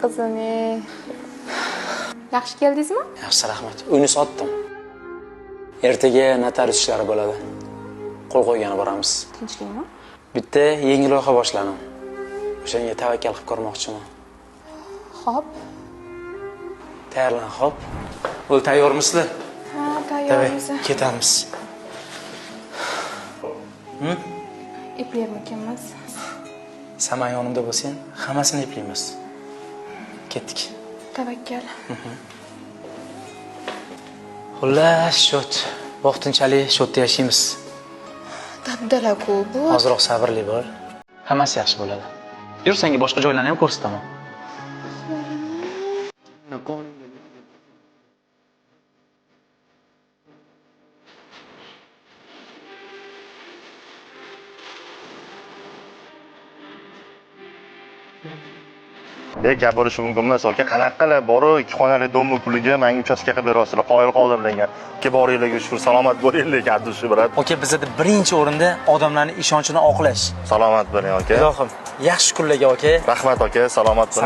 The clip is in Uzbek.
Qizim, ey. Yaxshi keldingizmi? Yaxshi, rahmat. Uyni sotdim. Ertaga notarius ishlari bo'ladi. Qo'l qo'ygani boramiz. Tinchlikmi? Bitta yangi loyiha boshladim. O'shanga tavakkal qilib ko'rmoqchiman. Xo'p. Tayyorlan, xo'p. Bo'l, tayyormisizlar? Ha, Давай, tayyormiz. ketamiz. Eplarmikanmiz? San mani yonimda bo'lsang, hammasini eplaymiz. Ketdik. Tavakkal. Xullas, shot. Vaqtinchalik shotda yashaymiz. Dabdala-ku bu. Ozroq sabrli bo'l. Hammasi yaxshi bo'ladi. Yur, senga boshqa joylarni ham ko'rsataman. Bek gap bo'lishi mumkin emas aka. Qanaqa qilib borib ikki xonali domni puliga menga uchastka qilib berasizlar? Qoyil qoldim degan. Aka boringlarga shukur, salomat bo'linglar degan dushi брат. Aka, bizada birinchi o'rinda odamlarning ishonchini oqlash. Salomat bo'ling aka. Ilohim, yaxshi kunlarga aka. Rahmat aka, salomat bo'ling.